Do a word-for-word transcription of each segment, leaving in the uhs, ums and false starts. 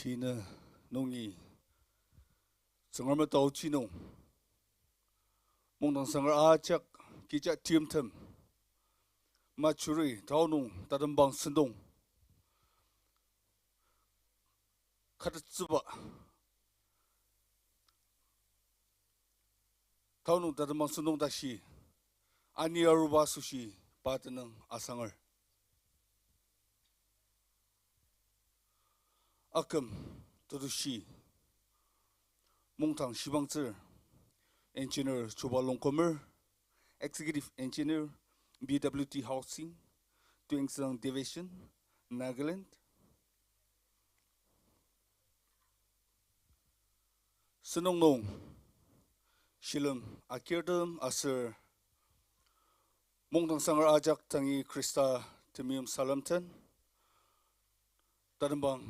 Tine nungi Tsüngrem taochi nung, Mungdang Sanger ajak kija timtem, majuri tao nung tatembang sentong katettsüba, tao nung tatembang sentong tashi ani aruba asoshi pa tenüng asanger. Aküm tetushi Mungdang shibangtsür Engineer Chuba Longkumer, Executive Engineer, P W D Housing, Tuensang Division, Nagaland. Sentong nung shilem akirtem aser Mungdang Sanger ajak dangi Khrista temeim salem den, tatembang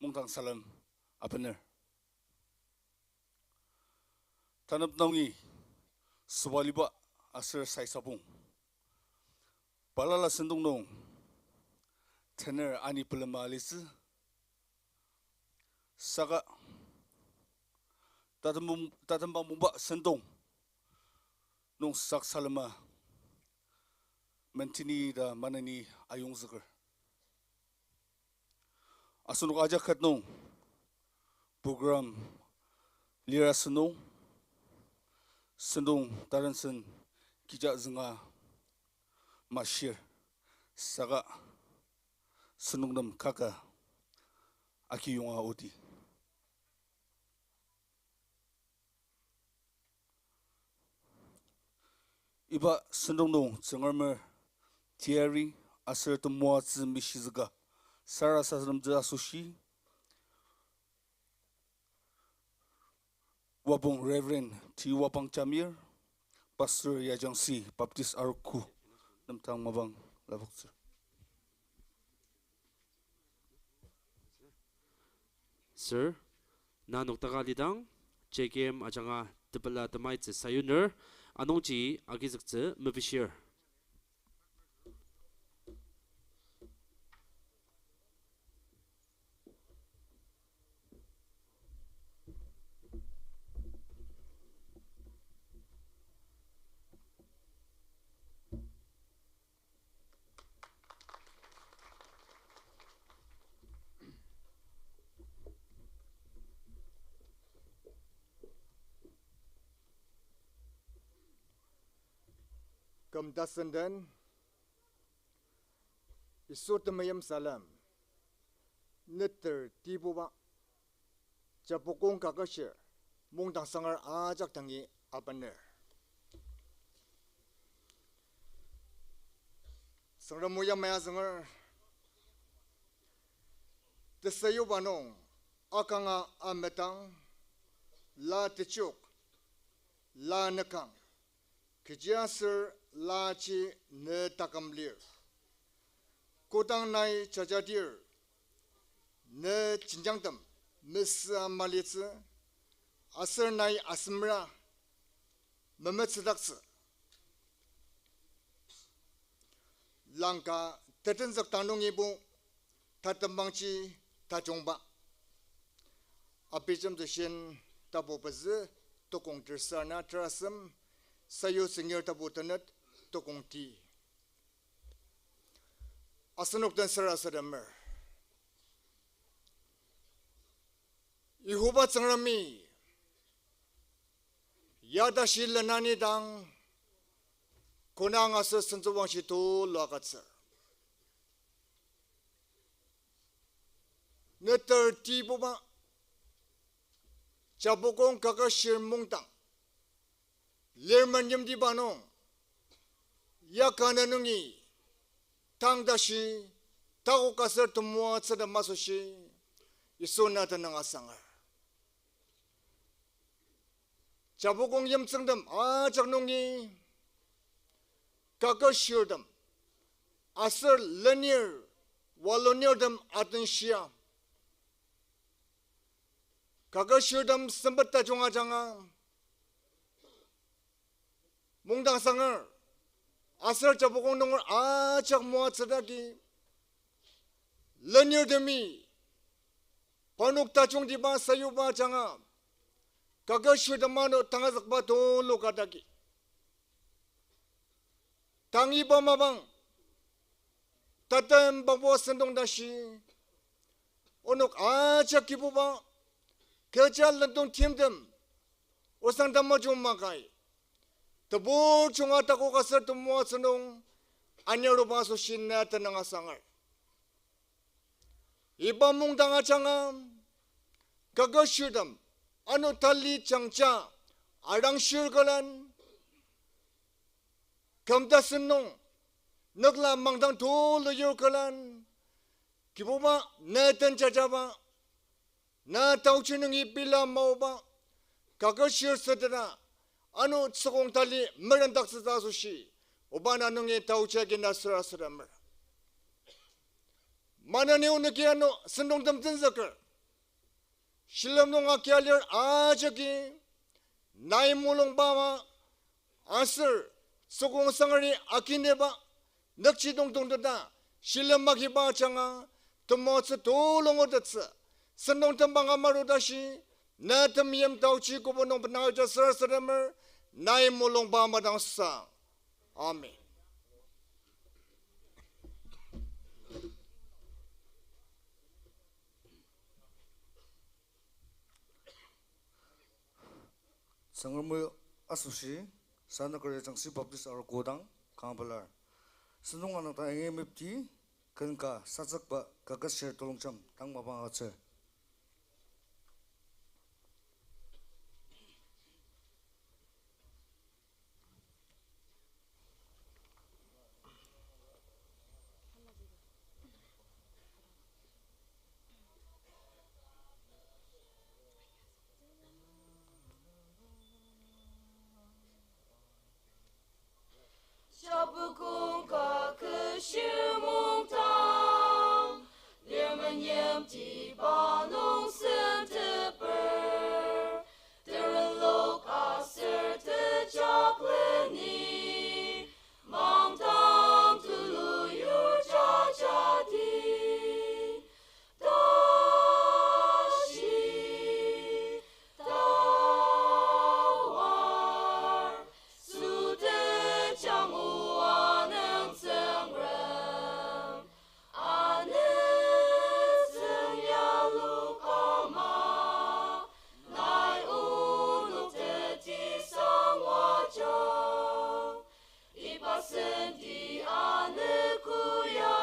Mungdang salem abener. Tanep nungi sobaliba aser saisapong balala sentong nung tener ani pelema alitsü. Saka tatembang, tatembang mungba sentong nung sak salema menteni ta maneni ayongzüker. Asenok ajak ket nung program lira sentong, sentong tarensen kija zünga mashir, saka sentong nem kaka akiyonga odi. Iba sentong nung Tsüngremer teyari aser temoatsü mishizüka sarasademtsü asoshi, Wapong Reverend T Wapang Jamir, Pastor Yajangsi Baptist Arogo, nem tang mapang lapoktsür. Sir, na noktaka lidang, J K M ajanga tepela temaitsü sayuner, anungji agizüktsü mepishir. Küm tasen den, Yisu temeim salem, neter tibuba, Japukong Kaketshir, Mungdang Sanger ajak dangi abener. Tsüngrem o yamai azünger, tesayuba nung akanga amedang, la techuk, la nekang, kechiaser laji ne taküm lir. Kodang nai jajadir, ne jenjangtem mesüa malitsü, aser nai asemra memetsüdaktsü. Langka tetenzük dang nungibo tatembangji tajungba. Abijemtsüshin tapu pezü, tokong terser ana terasem, sayu sengir tapu tenet, tokong ti. Asenok den sarasademer. Yihoba Tsüngremi ya tashi lenani dang konang aser sentsüwangshi tulu agütsür. Neter tibuba, Japukong Kaketshir Mungdang, Lerman yimtiba nung, ya ka na nungi, tang tashi, takok aser temoatsü ta masüshi, Yisu na tenüng asanger. Japukong yimtsüngtem ajak nungi, kaketshirtem, aser lenir, walunirtem atenshia. Kaketshirtem sempet tajung ajanga, Mungdang Sanger, aser Japukong nunger ajak moatsüdaki, lenirtemi, Parnok tajungtiba sayuba ajanga, kaketshirtem ano tangazükba tulu ka dagi, tang iba mapang, tatem bangbo sentong tashi, onok ajak Kibuba, kecha lendong timtem, osang tamajung makai, tebur junga takok aser temoatsü nung, aniaruba asoshi na tenüng asanger. Iba mungdang ajanga, kaketshirtem, ano tali jangja, arangshir külen, kümtasen nung, nükla mangdang tulu yur külen, Kibuba, na den jajaba, na taochi nungi pila maoba, kaketshir süteta, ano tsükong tali merendaktsütsü asoshi, oba na nungi taochi agi na sarasademer. Maneni onoki ano sentongtem tenzüker, shilem nung akia lir ajaki, nai mulungba ama, aser tsükong sangari akineba, nükjidong tongteta, shilem magiba ajanga, temoatsü tulu ngutettsü, sentong tembang amaru tashi, na temeim taochi kübok nung benang aja sarasademer, nai mulungba madangsa. Amen. Tsüngremi asoshi, Sanakerea Jangsi Baptist Arogo dang kanga pelar. Sentong anang dang yangi mepti, ken ka sazükba kaketshir telongjem dang mapang agütsür. Japukong ka kü shimongtang, lir menyemtiba nung senteper, terenlok aser tejakleni, mangdang tulu yur jajati, tashi, tawar, süte jangu anüng Tsüngrem, anü Tsüngrem yalok ama, nai onok tetisang wajang. Iba senti anü koya,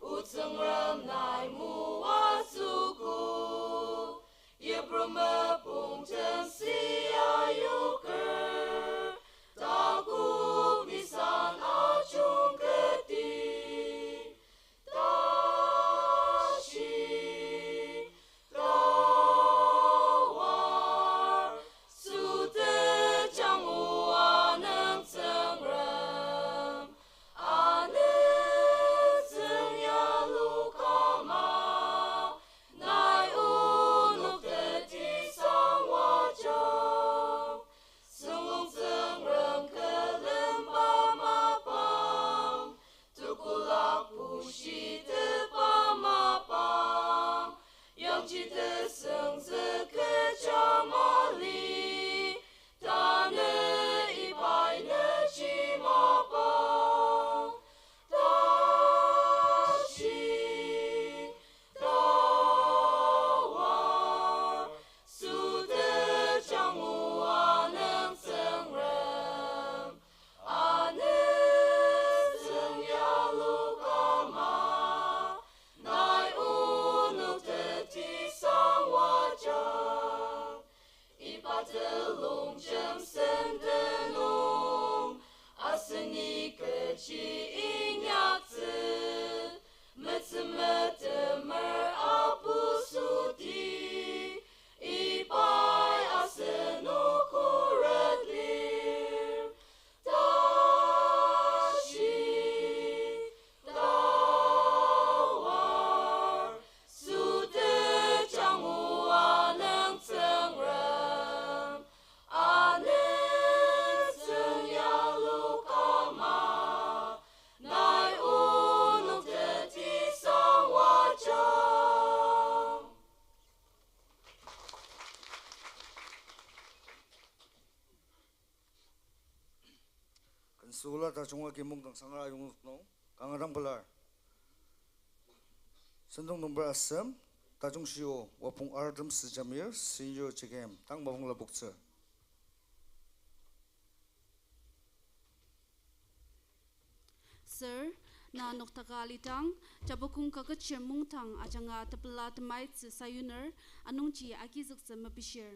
O Tsüngrem nai moatsüogo. Yipru mepung tensi ayoker, takok nisan ajung keti. Tashi, tawar, süte jangu anüng Tsüngrem, anü Tsüngrem yalok ama, nai onok tetisang wajang. Süla tajung agi mungdang sangra ayongnok nung kanga dang pelar. Sentong number asem, tajung shio, wapong artem sejamir, senior J K M, tang mapang lapoktsü. Sir, na noktaka alidang, Japukong Kaketshir Mungdang ajanga tepela temaitsü sayuner, anungji agizüktsü mepishir.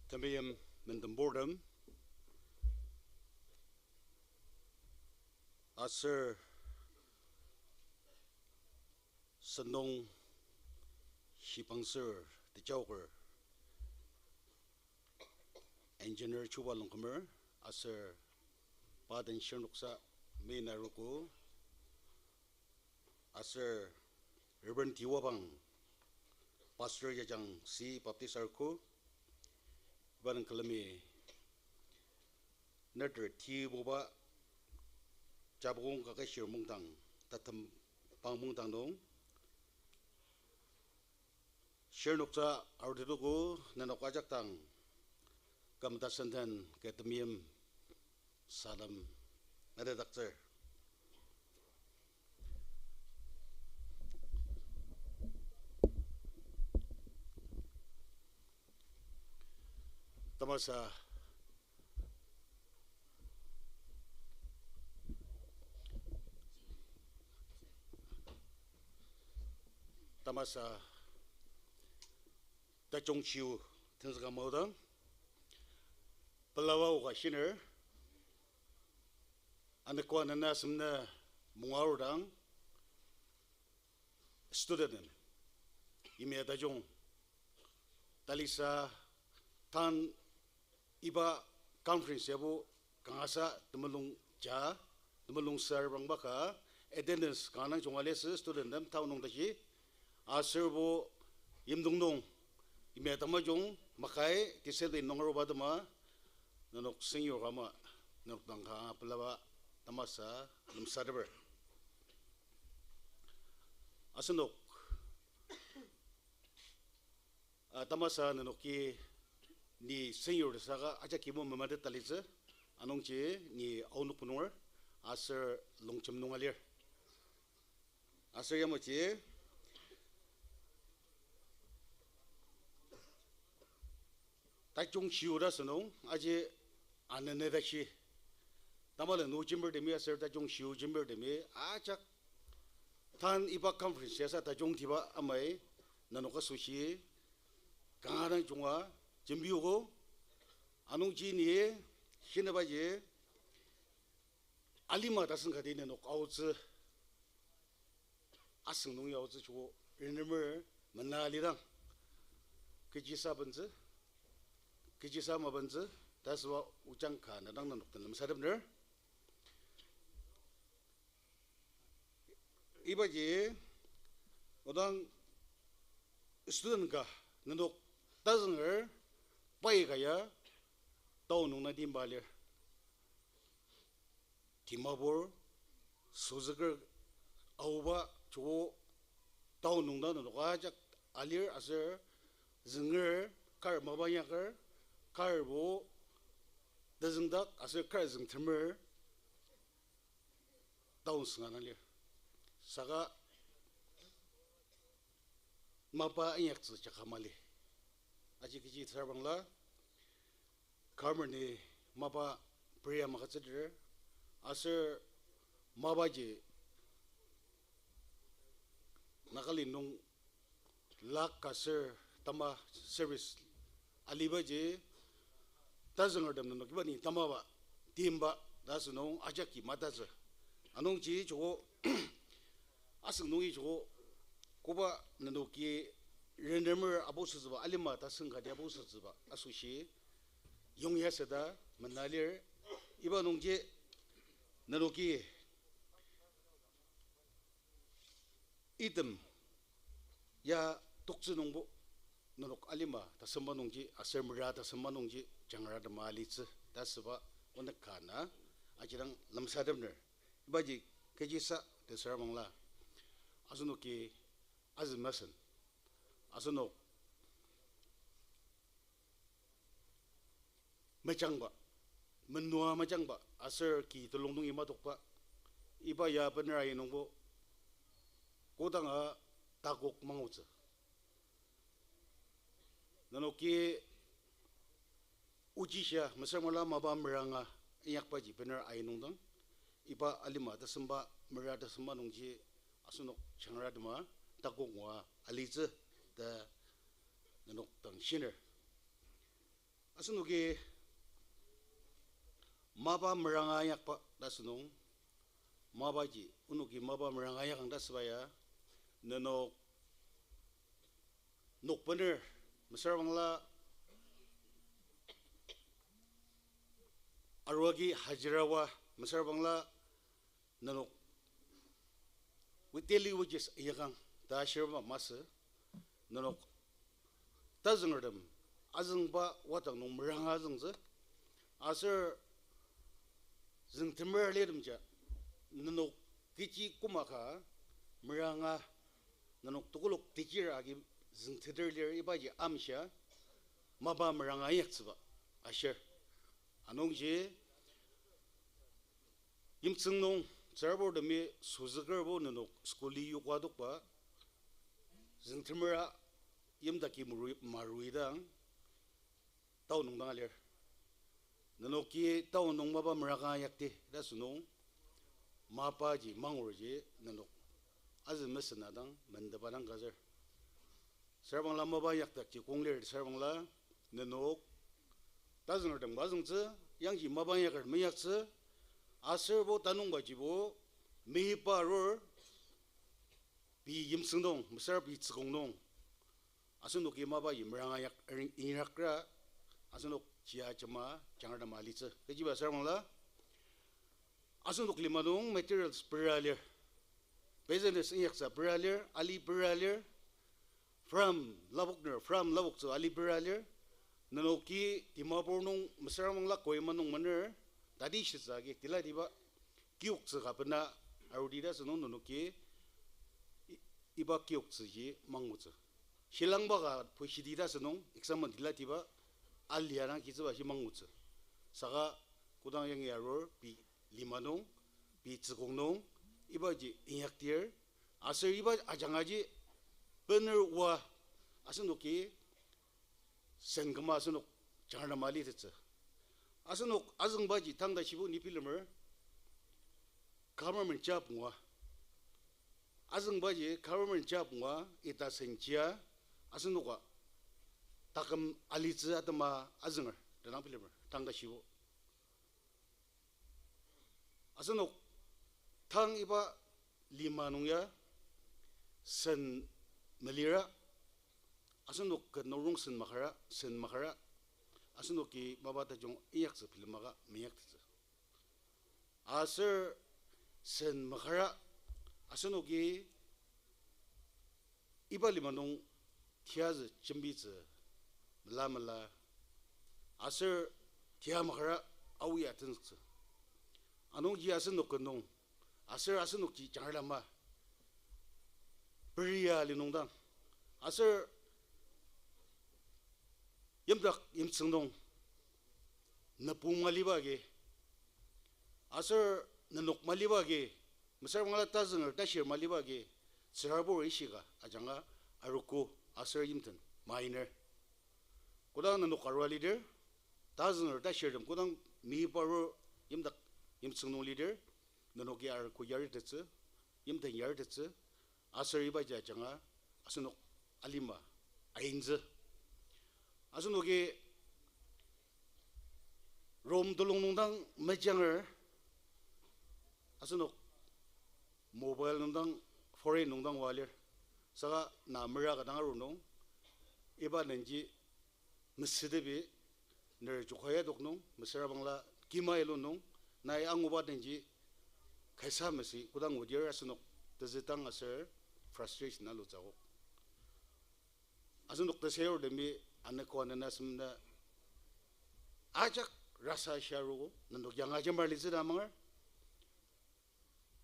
Temeim menden purtem, aser sentong shibangsür tejaoker, Engineer Chuba Longkumer, aser pa den shirnoksa Mei Naruko, aser Reverend Tiwabang, Pastor Yajang C Baptist Arku, iba nung külemi neter tibuba Japukong Kaketshir Mungdang, tatem pang mungdang nung shirnoksa arutetogo, nenok ajak dang küm tasenden kü temeim salem metetdaktsür. Tamasa, tamasa, tajung shiu tenzüka maodang, pelawa oka shiner, anekwa nena semna munga arudang, student den, yimya tajung, talisa, tan iba conference yabo kangasa temulung ja, temulung sür bangbaka, attendance kanga junga liasü student tem town nung tashi, aserbo yimdong nung, yimya tamajung makai discipline nung aruba tema, nenok senior kama, nenok dang ka pelaba tamasa lemsateper. Asenok, ah, tamasa nenoki ni senior saka ajak kimo mematet talitsü, anungji ni aonok pununger, aser Longjem nung alir. Aser yamaji tajung shiu ta sünung, aji anene tashi. Tamalen o jembirtemi aser tajung shiu jembirtemi ajak tan iba conference yasa tajungtiba amai nenok asoshi kanga dang junga jembiogo. Anungji ni shinebaji alima tasen kati nenok aotsü, asüng nung aotsü joko renemer mena alidang, kechisa bentsü, kechisa mabentsü, ta süba ojang ka na dang nenok den lemsatepner. Ibaji odang student ka nenok tazünger pai ka ya town nung na timba lir. Dimapur, sozüker aoba joko town nung dang nenok ajak alir aser zünger kar mapa inyaker karbo tezüngdak aser kar züngtemer town sünga dang lir. Saka mapa inyaktsü jaka mali. Aji kechi sarbangla, government-i mapa prayer magütsüdir, aser mapaji Nagaland nung lakh aser tama service alibaji tazüngertem nenoki iba ni tamaba timba ta asünung ajaki matatsü. Anungji joko asüng nungi joko koba nenoki renemer apu sütsüba, alima tasen kati apu sütsüba asoshi yongyaseta mena lir. Iba nungji nenoki item ya toktsü nungbo nenok alima tasemba nungji aser mera tasemba nungji jangratema alitsü ta asüba onük ka na ajidang lemsatepner. Ibaji kechisa tesüra bangla asenoki azü mesen, asenok mejangba, menua mejangba aser ki telung nungi matokba, iba ya bener ai nungbo kodanga takok mangutsü. Nenoki ochishia mesüra bangla mapa meranga inyakbaji bener ai nungdang, iba alima tasemba, mera tasemba nungji asenok jangratema takok ngua alitsü ta nenok dang shiner. Asenoki mapa meranga inyakba ta asünung, mapaji onoki mapa meranga inyakang ta asüba ya, nenok nokbener mesüra bangla arua agi hajira oa mesüra bangla nenok daily wages inyakang ta ashirba masü, nenok tazüngertem azüngba wadang nung meranga azüngtsü, aser züngtemer alitemja nenok kechi koma ka meranga, nenok tekolak techir agi züngteter lir ibaji amshia mapa meranga inyaktsüba ashir. Anungji yimtsüng nung tsüraburtemi sozükerbo nenok school-i yoka adokba, züngtemera yimdaki marui, marui dang tao nung dang alir. Nenoki tao nung mapa meranga inyakdi ta asünung, mapaji mangurji nenok azü mesena dang mendepa dang kazür. Süra bangla mapa inyakdakji kong lir süra bangla, nenok tazüngertem azüngtsü, yangji mapa inyaker meinyaktsü, aserbo tanungbajibo meiba arur, pei yimtsüng nung, mesüra pei tsükong nung, asenoki mapaji meranga inyak, inyaker, asenok chia jema jangrama alitsü. Kechiba süra bangla, asenok lima nung materials pera lir, business inyaktsü pera lir, ali pera lir, farm lapokner farm lapoktsü ali pera lir. Nenoki Dimapur nung mesüra bangla Kohima nung mener, tati shitsü agi tilatiba kiyoktsü ka bena arudi ta asünung nenoki i-, iba kiyoktsüji mangutsü. Shilangba ka pushidi ta asünung exam tilatiba alia dang kitsüba shi mangutsü. Saka kodang yangi arur pei lima nung, pei tsükong nung, ibaji inyakdir, aser iba ajangaji bener oa asenoki sen küma asenok jangrama alitettsü. Asenok azüngbaji tang tashibo ni bilemer, government job ngua. Azüngbaji government job ngua ita senjia asenoka taküm alitsü atema azünger ta dang bilemer tang tashibo. Asenok tang iba lima nung ya sen melira, asenok ket nung rongsen makara, sen makara, asenoki mapa tajung inyaktsü bilemaka meinyaktettsü. Aser sen makara, asenoki iba lima nung tiazü jembitsü mela mela, aser tia makara aoa tenzüktsü. Anungji asenok ket nung, aser asenokji jangrama peria li nungdang, aser yimdak yimtsüng nung nübung maliba agi, aser nenok maliba agi, mesüra bangla tazünger tashir maliba agi, tsürabur ishika ajanga arogo aser yimten mainer. Kodang nenok arua lidir, tazünger tashirtem kodang meiba arur yimdak yimtsüng nung lidir, nenoki arogo yaritettsü, yimten yaritettsü, aser ibaji ajanga asenok alima aintsü. Asenoki room telung nungdang mejanger, asenok mobile nungdang, foreign nungdang oa lir. Saka na mera ka dang aru nung, iba nenji mesütepi, ner jokaya dok nung, mesüra bangla kima ilu nung, nai anguba nenji kaisa mesi kodang odir asenok tezü tang aser frustration alutsü akok. Asenok tesayur temi anogo anena semena ajak rasa shiarugo, nenok yanga jemar litsü ta amanger.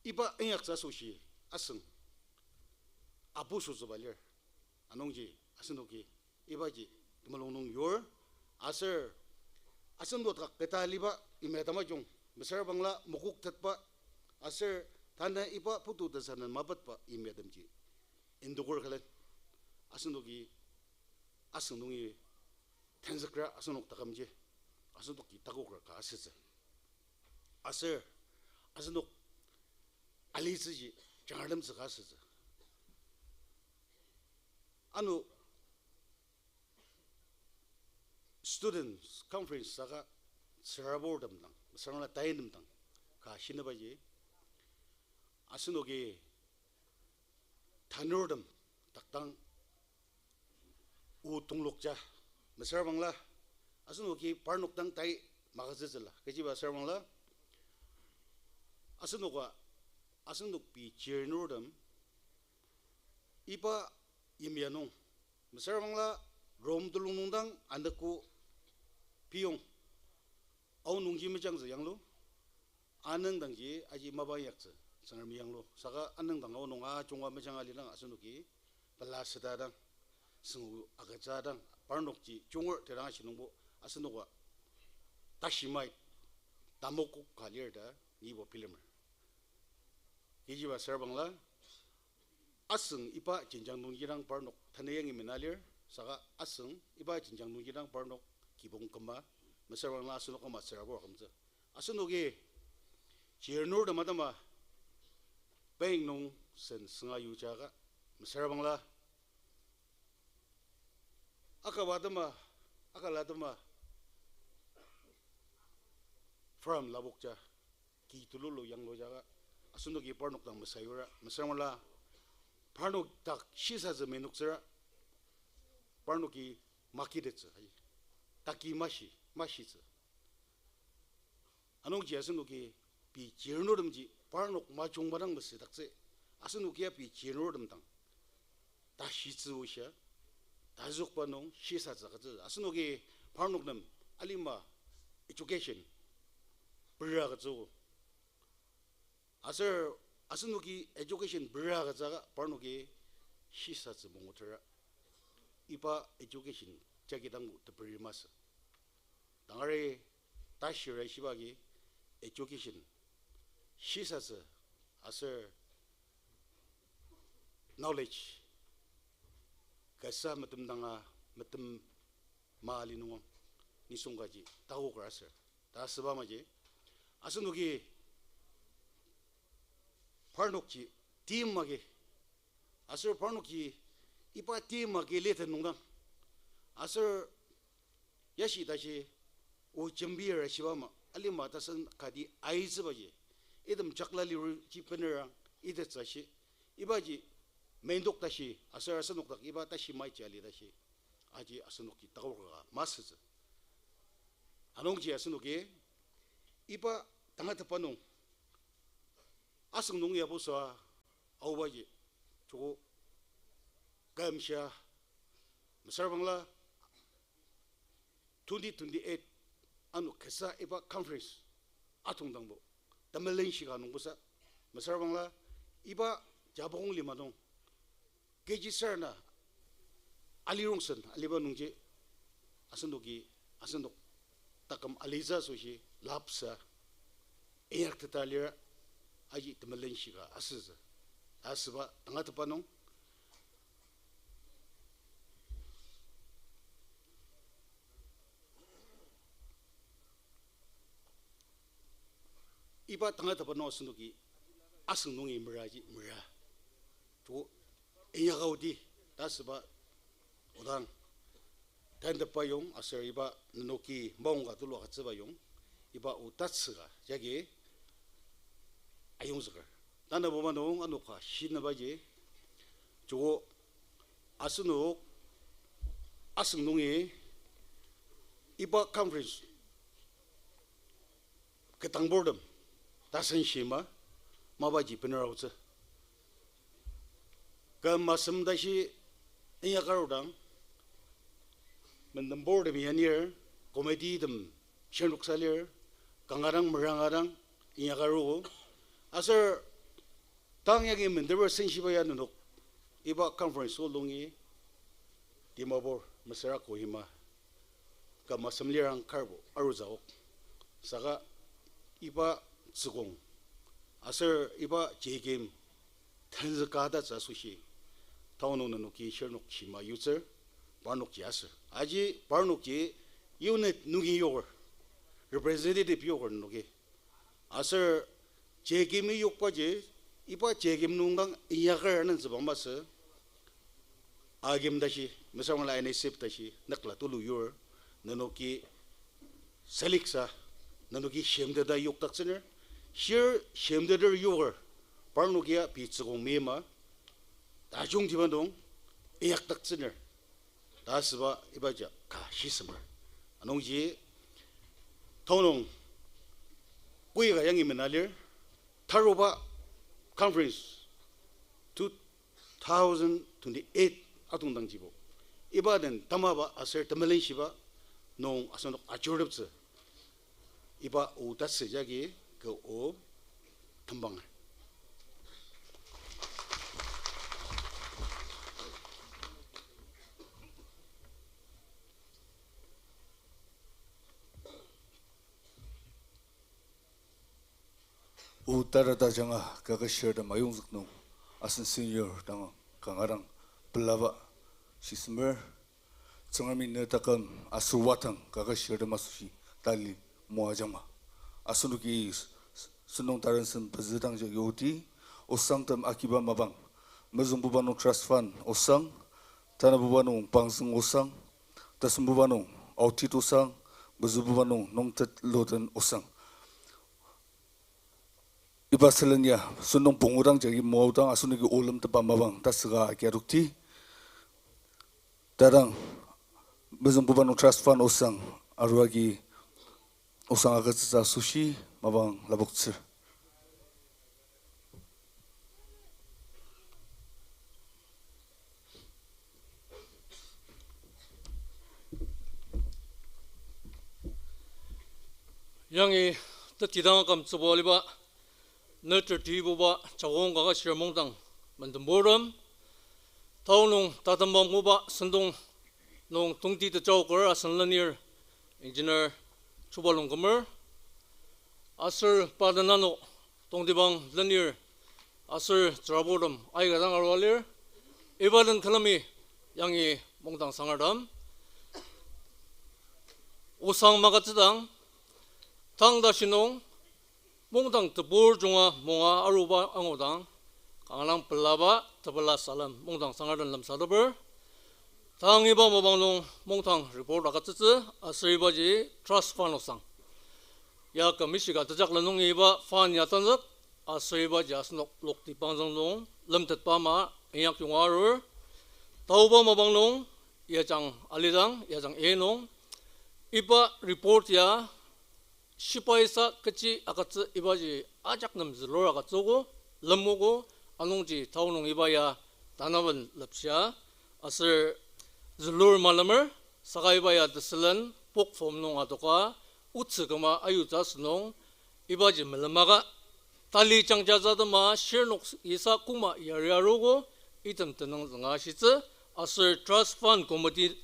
Iba inyaktsü asoshi asüng apu sütsüba lir. Anungji asenoki ibaji temulung nung yur, aser asenok dak keta aliba yimya tamajung, mesüra bangla mokoktetba, aser tanü iba putu tesanen mapetba yimyatemji indokur külen, asenoki asüng nungi tenzükra asenok takümji, asenoki takoker ka asütsü. Aser asenok alitsüji jangratemtsü ka asütsü. Ano students conference saka tsüraburtem dang, mesüra bangla taintem dang ka shinibaji, asenoki tanurtem dak dang o tonglokja, mesüra bangla asenoki parnok dang tai magütsütsüla, kechiba süra bangla asenoka, asenok pei chirnurtem iba yimya nung, mesüra bangla Rom telung nung dang anogo piyong, aonungji mejangtsü yanglu, anüngdangji aji mapa inyaktsü Tsüngremi yanglu. Saka anüngdang aonung ajunga mejanga lidang asenoki pela süta dang, süngu agütsü dang, parnokji junger terang ashi nungbo asenoka tashi mai tamokok ka lir ta nibo bilemer. Kechiba süra bangla asüng iba jenjang nungji dang parnok tanü yangi mena lir, saka asüng iba jenjang nungji dang parnok kibong küma, mesüra bangla asenok ama tsürabur akümtsü. Asenoki chirnurtem atema bank nung sen sünga yuja ka, mesüra bangla akaba atema, akala atema farm lapokja, ki tululu yangluja ka, asenoki parnok dang mesayura, mesüra bangla parnok dak shisatsü menoktsüra, parnoki makitettsü, ai, taki mashi, mashitsü. Anungji asenoki pei chirnurtemji parnok majungba dang mesüdaktsü, asenoki ya pei chirnurtem dang tashitsü oshia, tazükba nung shisatsü agütsü. Asenoki parnok nem alima education pera agütsü. Aser asenoki education pera agütsüka parnoki shisatsü mungutera, iba education jagi dang teperi masü. Tangari tashira shiba agi education shisatsü aser knowledge kasa metemdanga metem mali nungang nisung kaji takoker aser ta asüba maji, asenoki parnokji team agi, aser parnokji iba team agi leten nungdang, aser yashi tashi o jembira shiba ama alima tasen kati aitsübaji, item jakla liruji benerang itettsü shi, ibaji mendok tashi aser asenok dak iba tashi maiji ali tashi, aji asenoki takoker ka masütsü. Anungji asenoki iba tangatetba nung asüng nung yabo sa aobaji, joko kümshia, mesüra bangla twenty twenty-eight ano kasa iba conference atongdangbo temelenshi ka nungbosa, mesüra bangla iba Japukong lima nung kechi sür na alirongsen aliba nungji asenoki asenok taküm alitsü asoshi lapsa inyakteta lira, aji temelenshi ka asütsü. Asüba tangatetba nung iba tangatetba nung asenoki asüng nungi meraji mera, joko inyaka odi ta asüba odang tantepa yong aser iba nenoki maongka tulu agütsüba yong, iba o tatsüka jagi ayongzüker. Tanabuba nung anoka shinabaji, joko asenok asüng nungi iba conference ketdangburtem tasen shima mapaji bener aotsü. Küm asem tashi inyakarudang, menden board-tem yanir, committee-tem shirnoksa lir, kanga dang meranga dang inyakaru. Aser tang yagi mendeper senshiba ya nenok iba conference o lungi Dimapur mesüra Kohima küm asem lirang karbo arutsü ok. Saka iba tsükong aser iba JKM tenzüka tatsü asoshi, tao nung nenoki shirnok shima yutsür, parnokji aser aji parnokji unit nungi yoker, representative yoker nenoki. Aser JKM-i yokbaji, iba JKM nung dang inyaker anentsüba masü, akim tashi, mesüra bangla NSF tashi nükla tulu yur, nenoki select sa, nenoki shimteta yokdaktsüner, shir shimteter yoker, parnokia pei tsükong meima, tajungtiba nung inyakdaktsüner ta asüba ibaji ka shisemer. Anungji tao nung koika yangi mena lir, taruba conference two thousand twenty-eight atongdangjibo, iba den tamaba aser temelenshiba nung asenok ajuruteptsü. Iba o tasü jagi kü o tembanger. O tarata ajanga kaketshirtem ayongzük nung asen senior dang kanga dang pelaba shisemer. Tsüngremi ne taküm aser wadang kaketshirtem asoshi tali moajangma. Asenoki s-, s-, sentong tarensen pezü dang jagi oti, osangtem akiba mapang, mezüngbuba nung trust fund osang, tanabuba nung pangzüng osang, tasembuba nung audit osang, mezübuba nung nungtet loden osang. Iba sülen ya, sentong pungu dang jagi moadang asenoki olemtepa mapang tasüka agi adokti. Tadang, mezüngbuba nung trust fund osang, arua agi osang agütsütsü asoshi mapang lapoktsür. Yangi tetidang akümtsüba aliba, ne tertibuba Chakong Kaketshir Mungdang mendenburtem, tao nung tatembang nguba sentong nung tongti tejaoker asen lenir Engineer Chuba Longkumer, aser pa den ano tongtibang lenir aser tsüraburtem aika dang arua lir. Iba den külemi yangi mungdang sangertem osang magütsüdang, tang tashi nung mungdang tebur junga munga aruba angudang, kanga dang pelaba tepela salem mungdang sangertem lemsateper. Tang iba mapang nung mungdang report agütsütsü, aser ibaji trust fund osang. Ya küm ishika tejaklen nungi iba fund ya tenzük, aser ibaji asenok lokti pangzüng nung lemtetba ama inyak yonga arur. Taoba mapang nung, yajang alidang, yajang e nung, iba report ya shibaisa kechi agütsü ibaji ajak nem zülur agütsüogo, lemogo, anungji tao nung iba ya tanaben lepshia, aser zülur malemer, saka iba ya tesülen book form nung adoka, otsü küma ayutsü asünung, ibaji melemaka, tali jangjatsü atema shirnok yisa koma yari arogo, item tenüng zünga ashitsü, aser trust fund committee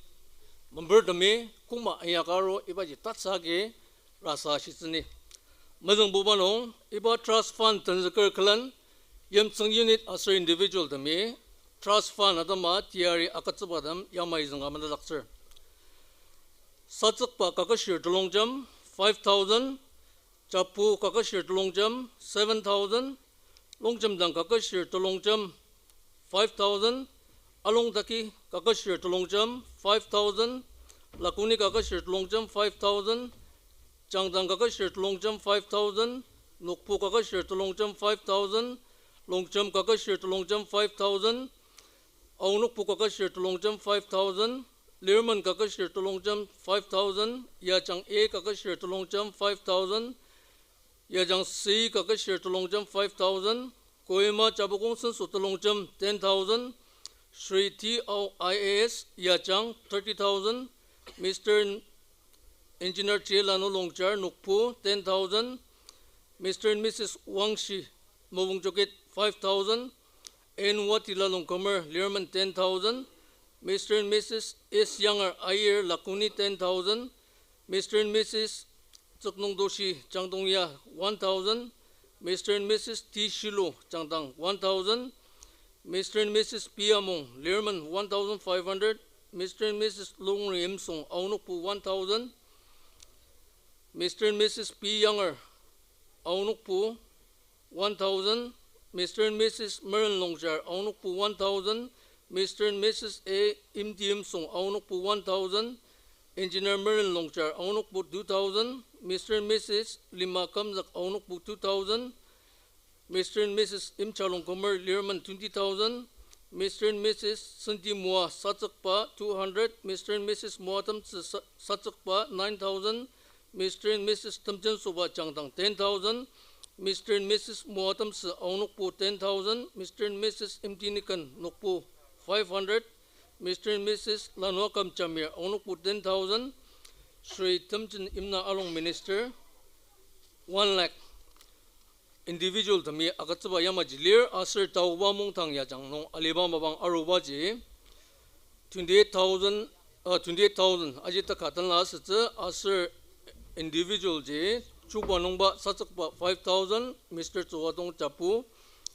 membertemi koma inyaka aru ibaji tatsü agi rasa ashitsü ni. Mezüngbuba nung, iba trust fund tenzüker külen, yimtsüng unit aser individualtemi trust fund atema teyari agütsübatem yamai zünga metetdaktsür. Satsükba Kaketshir Telongjem, five thousand, Chapu Kaketshir Telongjem, seven thousand, Longjemdang Kaketshir Telongjem, five thousand, Alongtaki Kaketshir Telongjem, five thousand, Lakuni Kaketshir Telongjem, five thousand, Changdang Kaketshir Telongjem, five thousand, Nokpu Kaketshir Telongjem, five thousand, Longjem Kaketshir Telongjem, five thousand, Aonokpu Kaketshir Telongjem five thousand, Lirmen Kaketshir Telongjem five thousand, Yajang A Kaketshir Telongjem five thousand, Yajang C Kaketshir Telongjem five thousand, Kohima Japukong Senso Telongjem ten thousand, Shri T Ao I A S Yajang thirty thousand, Mister Engineer J Lanu Longchar Nokpu ten thousand, Mister and Missus Wangshi Mopungchokit five thousand, N Watila Longkumer Lirmen ten thousand, Mister and Missus S Younger Aier Lakuni ten thousand, Mister and Missus Tsüknungdoshi Changdongya one thousand, Mister and Missus T Shilo Changdang one thousand, Mister and Missus P Among Lirmen one thousand five hundred, Mister and Missus Longri Imsong Aonokpu one thousand, Mister and Missus P Younger Aonokpu one thousand, Mister and Missus Meren Longchar Aonokpu one thousand, Mister and Missus A Imti Imsong Aonokpu one thousand, Engineer Meren Longchar Aonokpu two thousand, Mister and Missus Lima Kamzak Aonokpu two thousand, Mister and Missus Imchalong Komer Lirmen twenty thousand, Mister and Missus Senti Moa Satsükba two hundred, Mister and Missus Moa Temtsü Sa-, Satsükba nine thousand, Mister and Missus Temjensoba Changdang ten thousand, Mister and Missus Moa Temtsü Aonokpu ten thousand, Mister and Missus Imtinikan Nokpu five hundred, Mister and Missus Lanua Kamchamir Aonokpu ten thousand, Shri Temjen Imna Along Minister one lakh. Individual temi agütsüba yamaji lir, aser taoba mungdang yajang nung aliba mapang arubaji twenty-eight thousand, uh, twenty-eight thousand aji teka tenla asütsü, aser individual ji chuba nungba Satsükba five thousand, Mister Tsuwadong Japu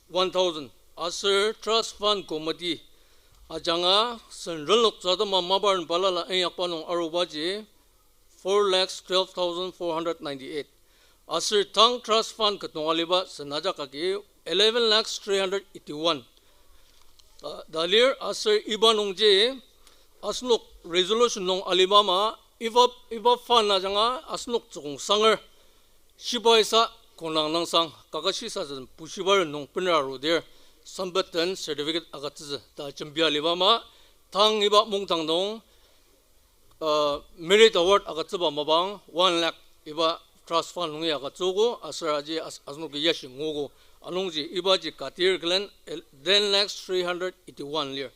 one thousand, aser trust fund committee ajanga sen renloktsü atema maparen balala inyakba nung arubaji four lakhs twelve thousand four hundred ninety-eight. Aser tang trust fund ket nung aliba sen ajak agi eleven lakhs three hundred eighty-one. Ta, ta lir aser iba nungji asenok resolution nung aliba ama iba, iba fund ajanga asenok tsükong sanger shibaisa konang nangsang kakashisasen bushibaren nung benra arudir sempet den certificate agütsütsü ta jembia aliba ama tang iba mungdang nung uh, merit award agütsüba mapang one lakh iba trust fund nungi agütsüogo, aser aji as-, asenoki yashi nguogo. Anungji ibaji katir külen el-, ten lakhs three hundred eighty-one lir.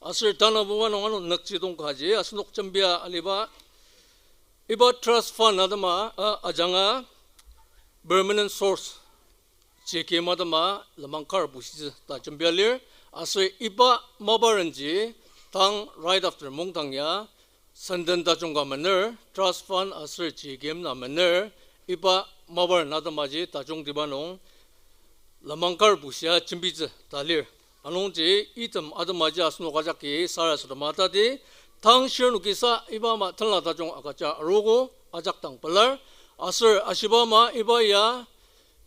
Aser tanabuba nung ano nükjidong kaji asenok jembia aliba iba trust fund atema, uh, ajanga permanent source J K M atema lenmang kar bushitsü ta jembia lir, aser iba maparenji tang right after mungdang ya senden tajung ka mener, trust fund aser J K M na mener, iba maparen atemaji tajungtiba nung lenmang kar bushia jembitsü ta lir. Anungji item atemaji asenok ajaki sarasadema tati, tang shirnokisa iba ama tenla tajung agüja arogo ajak dang pelar, aser ashiba ama iba ya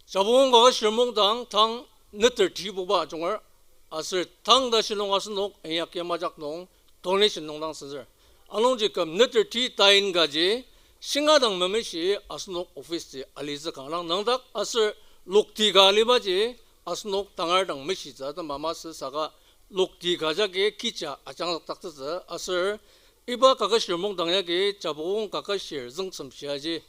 Japukong Kaketshir Mungdang tang neter tibuba ajunger, aser tang tashi nung asenok inyakyim ajak nung donation nung dang senzür. Anungji küm neter ti tain kaji shinga dang memeshi asenok office ji alitsü kanga nüngdak aser lokti ka alibaji asenok tangar dang meshitsü atema masü saka lokti ka jagi kija ajangdaktsütsü aser iba Kaketshir Mungdang yagi Japukong Kaketshir Züngsem shiaji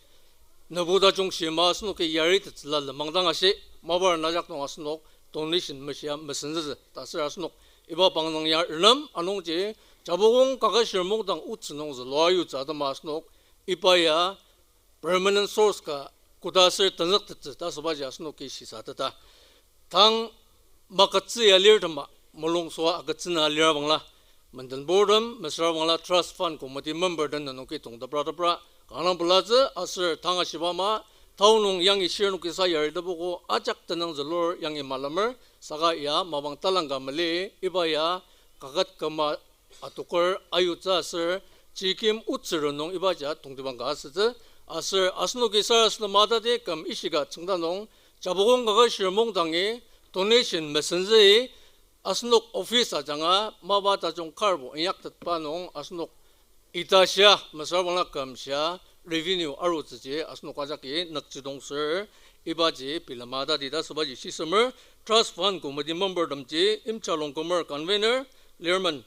nübu tajung shima asenoki yaritettsüla lenmang dang ashi, maparen ajak nung asenok donation meshia mesenzütsü ta aser asenok iba pangzüng ya renem anungji Japukong Kaketshir Mungdang otsü nung zülua yutsü atema asenok iba ya permanent source ka koda aser tenzüktettsü ta asübaji asenoki shisateta. Tang makütsü ya lir tema, mulungsüa agütsüna lira bangla, mendenburtem mesüra bangla trust fund committee member den nenoki tongtepra tepra kanga pelatsü aser tang ashiba ama tao nung yangi shirnokisa yaritepogo ajak tenüng zülur yangi malemer saka ya mapang talangka mali iba ya kaket küma atoker ayutsü aser J K M otsü rongnung ibaji tongtibang ka asütsü aser asenoki sarasadema tati küm ishika tsüngda nung Japukong Kaketshir Mungdangi donation mesenzüi asenok office ajanga mapa tajung karbo inyaktetba nung asenok ita shia mesüra bangla küm shia revenue arutsüji asenok ajaki nükjidong sür ibaji bilema tati ta asübaji shisemer trust fund committee member temji Imchalong Komer convener Lerman,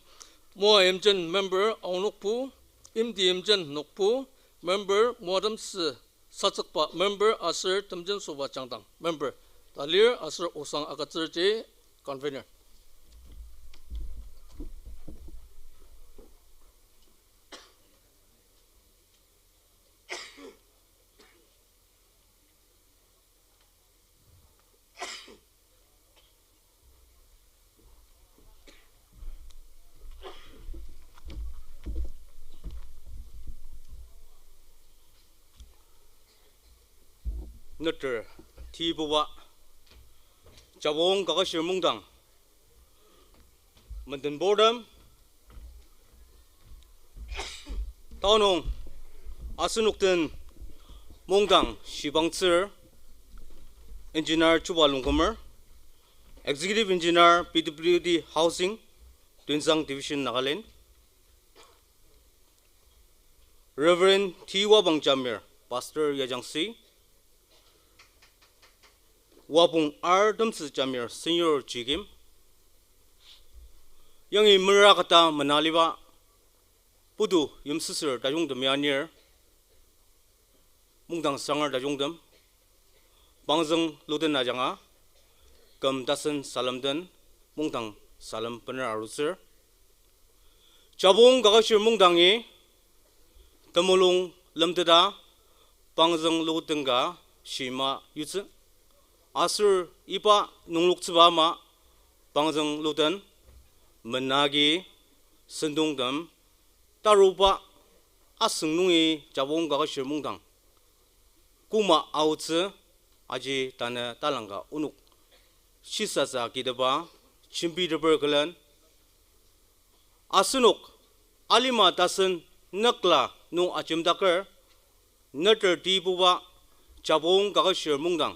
Moa Imjen member Aonokpu, Imti Imjen Nokpu, member Moa Temsü Satsükba member aser Temjen Soba Jangdang member ta lir aser osang agütsürji convener. Neter tibuba, Japukong Kaketshir Mungdang, mendenbortem, tanü nung asenok den mungdang shibangtsür Engineer Chuba Longkumer, Executive Engineer P W D Housing, Tuensang Division, Nagaland. Reverend T Wabang Jamir, Pastor Yajangsi. Wabong R Temsü Jamir, Senior Jikim. Yangi mera kata menaliba putu yimsüsür tajungtem anir, mungdang sanger tajungtem, pangzüng luden ajanga, küm tasen salem den, mungdang salem bener arutsür. Japukong Kaketshir Mungdangi temulung lemteta pangzüng luden ka shima yutsü. Aser iba nungloktsüba ama pangzüng luden menagi sentongtem taruba asüng nungi Japukong Kaketshir Mungdang koma aotsü aji tanü talangka onok shisatsü agiteba jembiteper külen asenok alima tasen nükla nung ajemdaker, neter tibuba Japukong Kaketshir Mungdang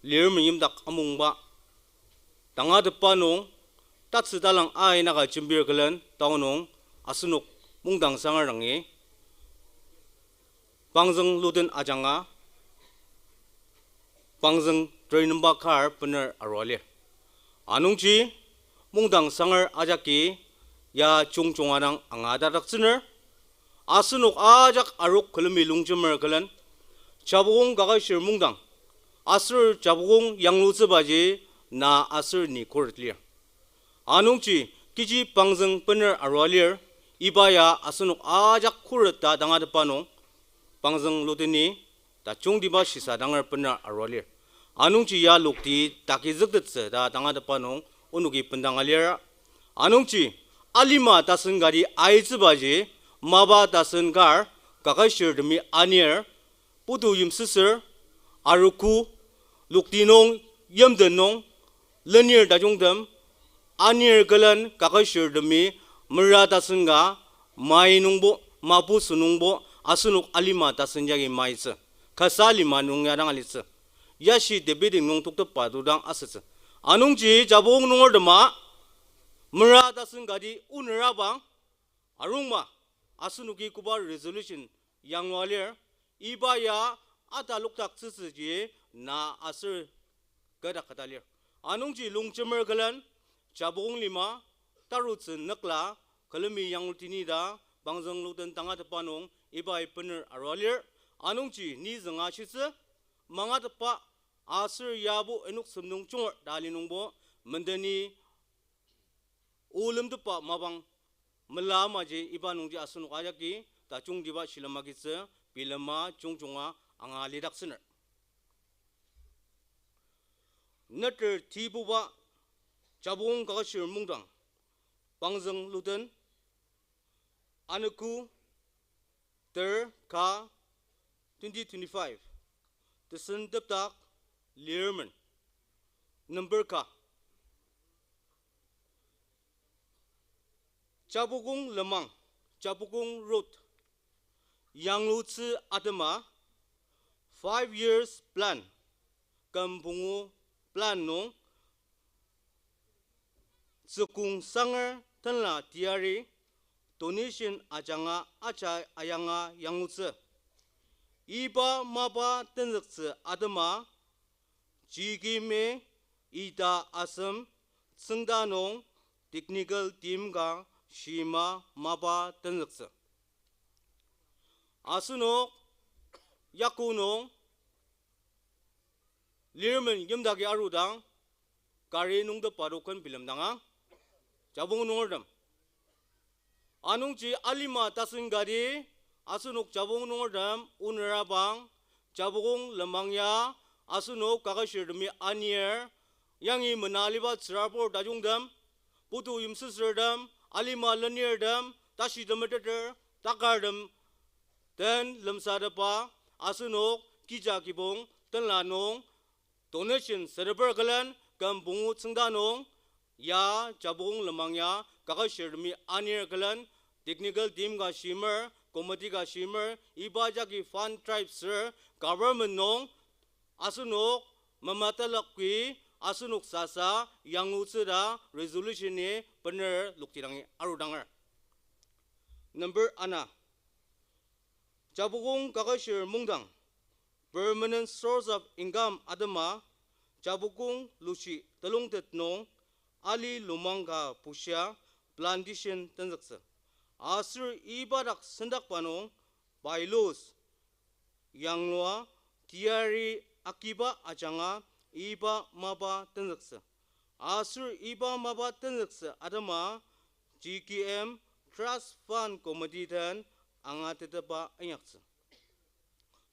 lir meimdak amungba tangatetba nung tatsü talang ainaka jembir külen tanü nung asenok mungdang sanger dangi pangzüng luden ajanga pangzüng training ba kar bener arua lir. Anungji mungdang sanger ajaki ya jungjunga dang angadaktsüner. Asenok ajak arok külemi longjemer külen Japukong Kaketshir Mungdang aser Japukong yanglutsübaji na aser ni khuret lir. Anungji kechi pangzüng bener arua lir, iba ya asenok ajak khuret ta tangatetba nung pangzüng ludeni tajungtiba shisa danger bener arua lir. Anungji ya lokti takizüktettsü ta tangatetba nung onoki bendanga lir. Anungji alima tasen kati aitsübaji mapa tasen kar kaketshirtemi anir, putu yimsüsür, arogo, lokti nung, yimten nung lenir tajungtem anir külen kaketshirtemi mera tasen ka mai nungbo, mapu sünungbo asenok alima tasen yagi maitsü. Kasa lima nung ya dang alitsü. Yashi debating nung toktepba to dang asütsü. Anungji Japukong nungertema mera tasen kati onera bang arungma, asenoki koba resolution yanglua lir, iba ya atalokdaktsütsüji na aser kü dak kata lir. Anungji longjemer külen Japukong lima tarutsü nükla külemi yanglutini ta pangzüng luden tangatetba nung ibai bener arua lir. Anungji ni zünga shitsü mangatetba aser yabo enok semnung junger ta ali nungbo mendeni o lemtepba mapang mela amaji iba nungji asenok ajaki tajungtiba shilem agitsü bilema jungjunga anga lidaktsüner. Neter tibuba Japukong Kaketshir Mungdang pangzüng luden anogo ter ka twenty twenty-five. Tesentepdak Lerman. Number ka Japukong lenmang, Japukong Road yanglutsü atema five years plan, küm pungu plan nung tsükong sanger tenla teyari donation ajanga aja ayanga yanglutsü. Iba mapa tenzüktsü atema Jikimi ita asem tsüngda nung technical team ka shima mapa tenzüktsü. Asenok Yaku nung Lirmen yimdaki arudang, kari nungtepa to ken bilemdanga, Japukong nungertem. Anungji alima tasen kati, asenok Japukong nungertem onera bang, Japukong lenmang ya, asenok kaketshirtemi anir, yangi mena aliba tsürabur tajungtem, putu yimsüsürtem, alima lenirtem, tashi temeteter, takartem, den lemsatepa, asenok kija kibong tenla nung, donation seteper külen, küm pungu tsüngda nung, ya Japukong lenmang ya kaketshirtemi anir külen, technical team ka shimer, committee ka shimer, iba jagi fund drive sür, government nung, asenok mematalakki, asenok sasa yanglutsü ta resolution-i bener loktidangi arudanger. Number ana, Japukong kaketshir mungdang, permanent source of income atema, Japukong lushi telongtet nung, ali lenmang ka bushia plantation tenzüktsü. Aser iba dak sendakba nung, bylaws, yanglua, teyari akiba ajanga iba mapa tenzüktsü. Aser iba mapa tenzüktsü atema G K M Trust Fund Committee den angatetepa inyaktsü.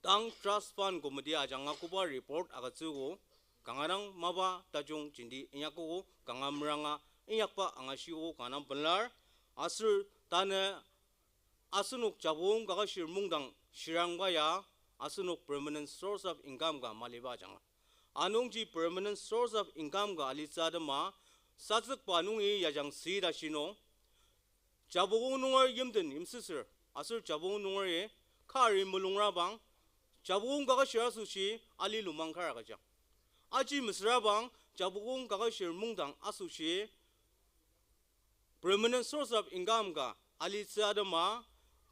Tang Trust Fund Committee ajanga koba report agütsüogo, kanga dang mapa tajung jenti inyakogo, kanga meranga inyakba angashiogo kanga dang pelar, aser tanü asenok Japukong kaketshir mungdang shirangba ya, asenok permanent source of income ka maliba ajanga. Anungji permanent source of income ka alitsü atema, sazükba nungi yajang sita shi nung, Japukong nunger yimden yimsüsür, aser Japukong nungeri kari mulungra bang, Japukong kaketshir asoshi ali lenmang kar agüjang. Aji mesüra bang, Japukong kaketshir mungdang asoshi permanent source of income ka alitsü atema,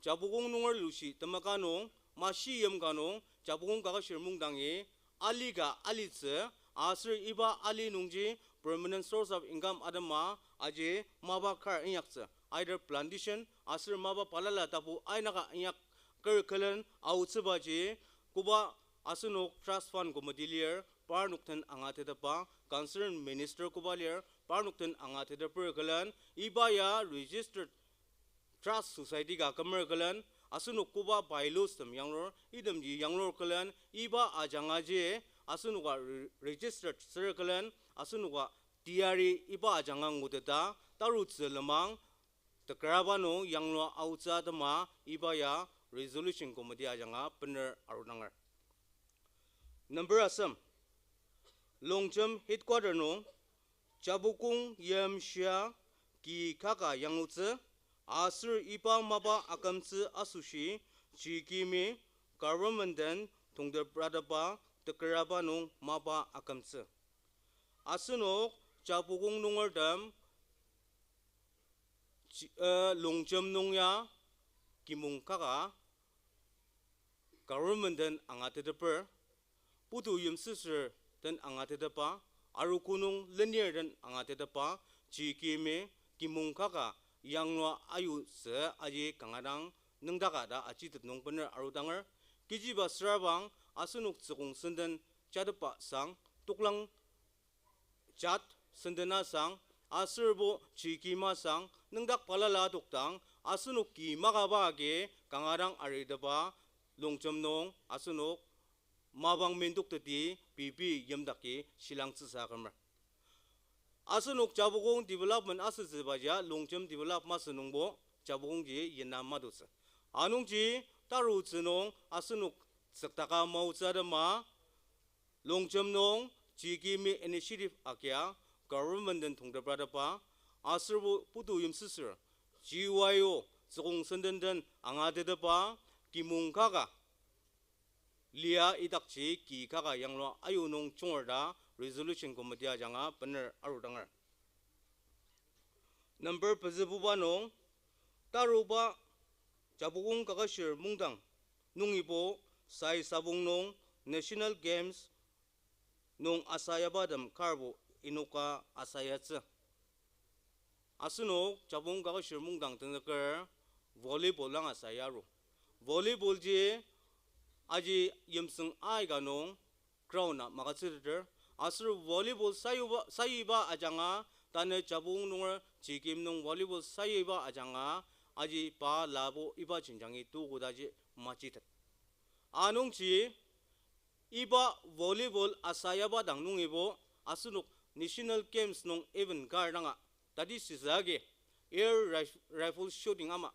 Japukong nunger lushi temaka nung, mashi yim ka nung, Japukong kaketshir mungdangi, ali ka alitsü, aser iba ali nungji permanent source of income atema, aji mapa kar inyaktsü, either plantation, aser mapa balala tapu ainaka inyaker külen aotsübaji, koba asenok Trust Fund Committee lir, parnok den angatetepa, concerned minister koba lir, parnok den angateteper külen, iba ya registered trust society ka kümer külen, asenok koba bylaws tem yanglur, itemji yanglur külen, iba ajangaji, asenoka re-, registered sür külen, asenoka teyari iba ajanga nguteta, tarutsü lenmang, tekaraba nung yanglua aotsü atema, iba ya resolution committee ajanga bener arudanger. Number asem, Longjem headquarter nung, Japukong yimshia ki kaka yanglutsü, aser iba mapa akümtsü asoshi, G K M-i government den tongtepratepba tekaraba nung mapa akümtsü. Asenok Japukong nungertem, Ji-, eh, Longjem nung ya kimong kaka government den angateteper, putu yimsüsür den angatetepba, arogo nung lenir den angatetepba, G K M-i kimong kaka yanglua ayutsü aji kanga dang nüngdaka ta ajitet nung bener arudanger, kechiba sürabang asenok tsükong senden jatepba sang, toklang jat senden asang, aserbo G K M asang, nüngdak balala adoktang, asenok ki makaba agi kanga dang aritepa, Longjem nung asenok mapang mendoktetdi pei pei yimdaki shilangtsüsa akümer. Asenok Japukong development asütsübaji Longjem develop masü nungbo Japukongji yina madotsü. Anungji tarutsü nung asenok tsüktaka maotsü atema, Longjem nung G K M initiative agia government den tongtepratepba, aserbo putu yimsüsür, G Y O tsükong senden den angatetepba, kimong kaka lia idakji ki kaka yanglua ayu nung junger ta resolution committee ajanga bener arudanger. Number pezübuba nung, taruba Japukong kaketshir mungdang nungibo sai sabong nung National Games nung asayabatem karbo inoka asayatsü. Asenok Japukong Kaketshir Mungdang tenzüker volleyball dang asaya aru. Volleyball ji aji yimsüng aika nung ground-a magütsüteter. Aser volleyball sayuba, sayiba ajanga, tanü Japukong nunger JKM nung volleyball sayiba ajanga, aji pa labo iba jenjangi tukodaji majitet. Anungji, iba volleyball asayaba dang nungibo, asenok National Games nung event kar danga, tati süsa agi, air rif-, rifle shooting ama,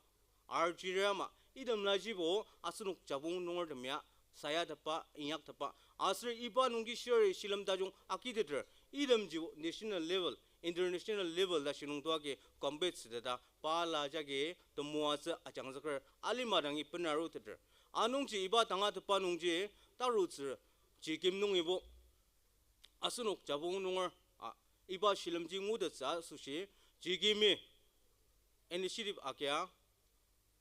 archery ama, itemlajibo asenok Japukong nungertem ya sayatepba, inyaktepa. Aser iba nungji shiri shilem tajung akiteter, itemji national level, international level ta shinung toagi compete süteta, pa la jagi temoatsü ajangzüker alima dangi benaruteter. Anungji iba tangatetba nungji tarutsü JKM nungibo asenok Japukong nunger, a, iba shilemji ngutettsü asoshi, JKM-i initiative agia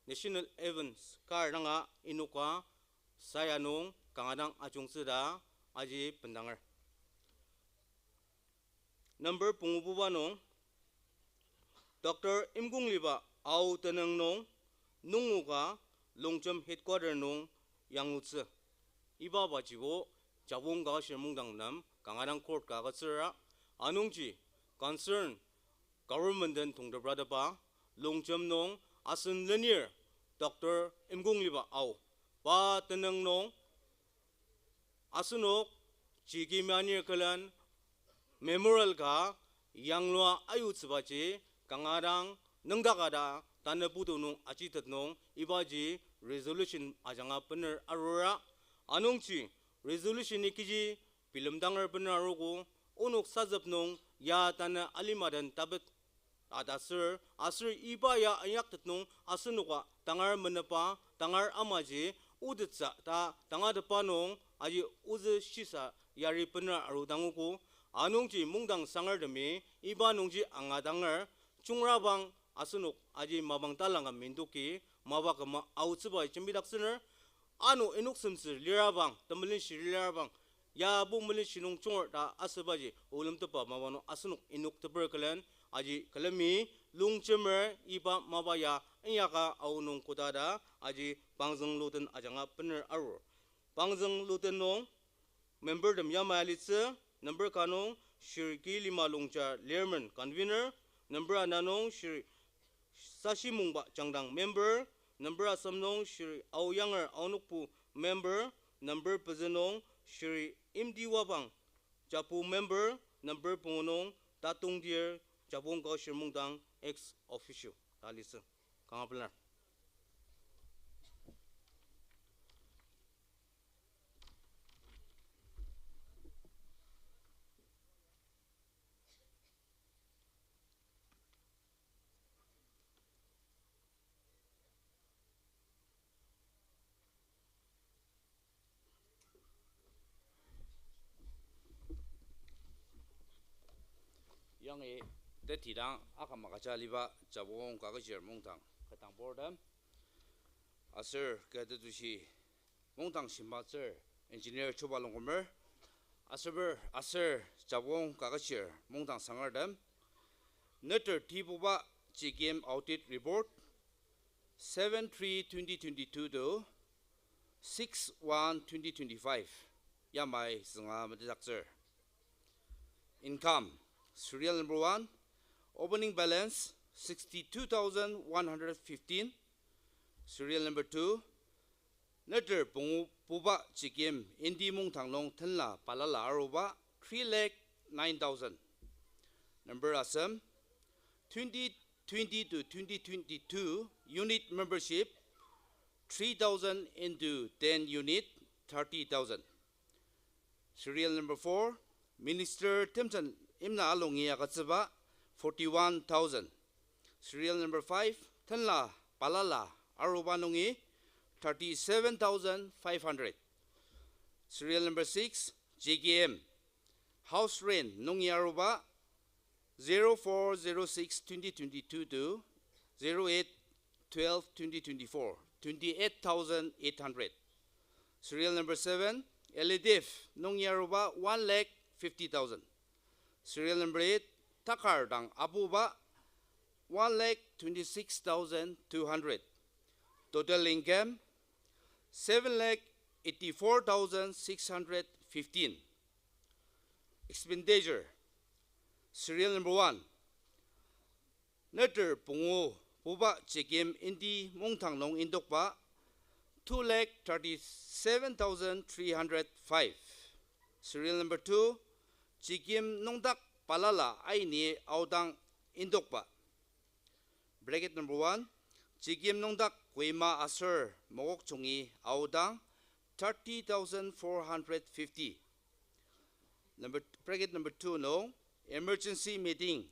national events kar danga inoka saya nung kanga dang ajungtsü ta aji bendanger. Number pungububa nung, Doctor Imkongliba Ao tenüng nung, nungoka Longjem headquarter nung yanglutsü. Iba bajibo Japukong Kaketshir Mungdang nem kanga dang court ka agütsüra, anungji concern government den tongtepratepba, Longjem nung asen lenir Doctor Imkongliba Ao, pa tenüng nung asenok JKM anir külen memorial ka yanglua ayutsübaji kanga dang nüngdaka ta tanü putu nung ajitet nung ibaji resolution ajanga bener arura. Anungji resolution-i kechi bilemdanger bener arogo, onok sazüp nung ya tanü alima den tapet ta tasür, aser iba ya inyaktet nung asenoka tangar menepa, tangar amaji otettsü ta tangatetba nung aji ozü shisa yari bener aru dangogo. Anungji Mungdang sangertemi iba nungji angadanger, jungrabang asenok aji mapang talangka mindoki mapa küma aotsüba jembidaktsüner. Ano inoksemtsü lirabang, temelenshi lirabang, yabo melenshi nung junger ta asübaji olemtepa mapa nung asenok inokteper külen, aji külemi Longjemer iba mapa ya inyaka aonung koda ta aji pangzüng luten ajanga bener arur. Pangzüng luten nung membertem yamai alitsü, number ka nung Shri K. Lima Longja Lerman, convener, number ana nung Shri Sashi Mungba Jangdang, member, number asem nung Shri Ao Yanger Aonokpu, member, number pezü nung Shri Imti Wapang Japu, member, number pungu nung Tatongdir Japukong Kaketshir Mungdang ex officio ta alitsü. Kanga pelar. Yangi tetidang aküm agüja aliba Japukong Kaketshir Mungdang ketdang bortem aser kü tetushi Mungdang shimatsür engineer Chuba Longkumer, aser, aser Japukong Kaketshir Mungdang sangertem, neter tibuba JKM audit report, seven three twenty twenty-two to six one twenty twenty-five, yamai zünga metetdaktsür. Income, serial number one, opening balance sixty-two thousand one hundred fifteen, serial number two, neter pungu buba JKM Indi Mungdang nung tenla balala aruba three lakh nine thousand. Number asem, twenty twenty to twenty twenty-two unit membership, three thousand into ten unit, thirty thousand. Serial number four, Minister Temsen Imna alungi agütsüba, forty-one thousand. Serial number five, tenla balala aruba nungi, thirty-seven thousand five hundred. Serial number six, JKM, house rent nungi aruba, zero four zero six twenty twenty-two to zero eight twelve twenty twenty-four, twenty-eight thousand eight hundred. Serial number seven, L A D F nungi aruba one lakh fifty thousand. Serial number eight, takar dang apuba one lakh twenty-six thousand two hundred. Total income, seven lakh eighty-four thousand six hundred fifteen. Expenditure, serial number one, neter pungu puba Jekim Indi Mungtang nung indokba, two lakh thirty-seven thousand three hundred five. Serial number two, Jekim nüngdak balala aini aodang indokba. Bracket number one, Jekim nüngdak Kohima aser Mokokchungi aodang, thirty thousand four hundred fifty. Number, bracket number two nung, emergency meeting,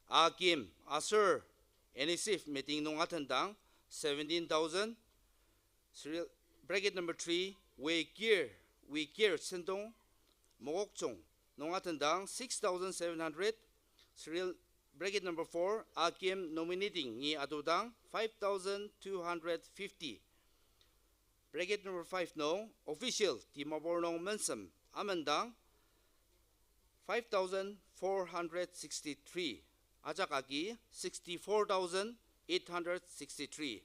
akim aser N S F meeting nung atendang, seventeen thousand. Serial, bracket number three, wikir, wikir sentong, Mokokchung nung atendang, six thousand seven hundred. Serial, bracket number four, akim nominating-i atudang, five thousand two hundred fifty. Bracket number five nung, official Dimapur nung mensem amendang, five thousand four hundred sixty-three, ajak agi sixty-four thousand eight hundred sixty-three.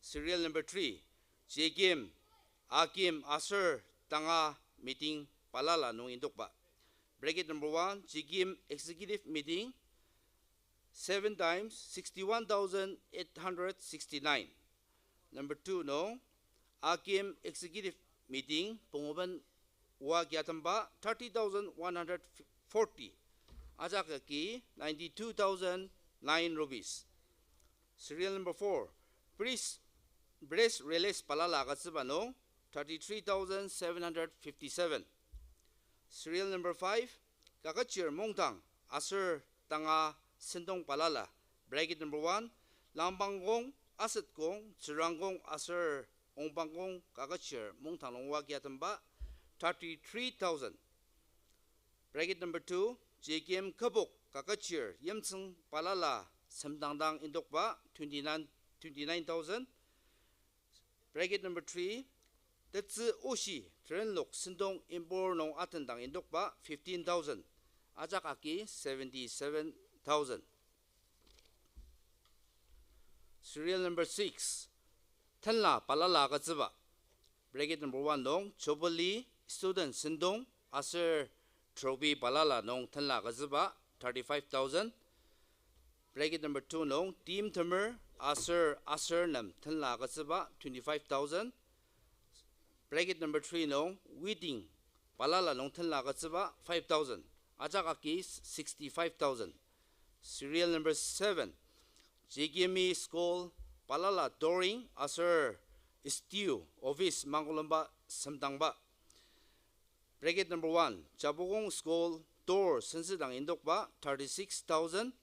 Serial number three, Jekim, akim aser tanga meeting balala nung indokba. Bracket number one, Jekim executive meeting, seven times, sixty-one thousand eight hundred sixty-nine. Number two nung, akim executive meeting, punguben wa kiatemba, thirty thousand one hundred forty. Ajak agi ninety-two thousand nine rupees. Serial number four, press, press release balala agütsüba nung, thirty-three thousand seven hundred fifty-seven. Serial number five, Kaketshir Mungtang aser tanga sentong balala. Bracket number one, Langpangkong, Asetkong, Tsürangkong aser Ongpangkong Kaketshir Mungtang nung wa kiatemba, thirty-three thousand. Bracket number two, Jekim kübok Kaketshir yimtsüng balala semdangdang indokba, twenty-nine, twenty-nine thousand. Bracket number three, tetsü oshi terenlok sentong Impur nung atendang indokba, fifteen thousand, ajak agi seventy-seven thousand. Serial number six, tenla balala agütsüba. Bracket number one nung, Jubilee student sentong aser trophy balala nung tenla agütsüba, thirty-five thousand. Bracket number two nung, timtemer aser aser nem tenla agütsüba, twenty-five thousand. Bracket number three nung, wedding balala nung tenla agütsüba, five thousand. Ajak agi sixty-five thousand. Serial number seven, Jikimi School balala dooring aser S D O office Mangkolomba semdangba. Bracket number one, Japukong School door sentsüdang indokba, thirty-six thousand.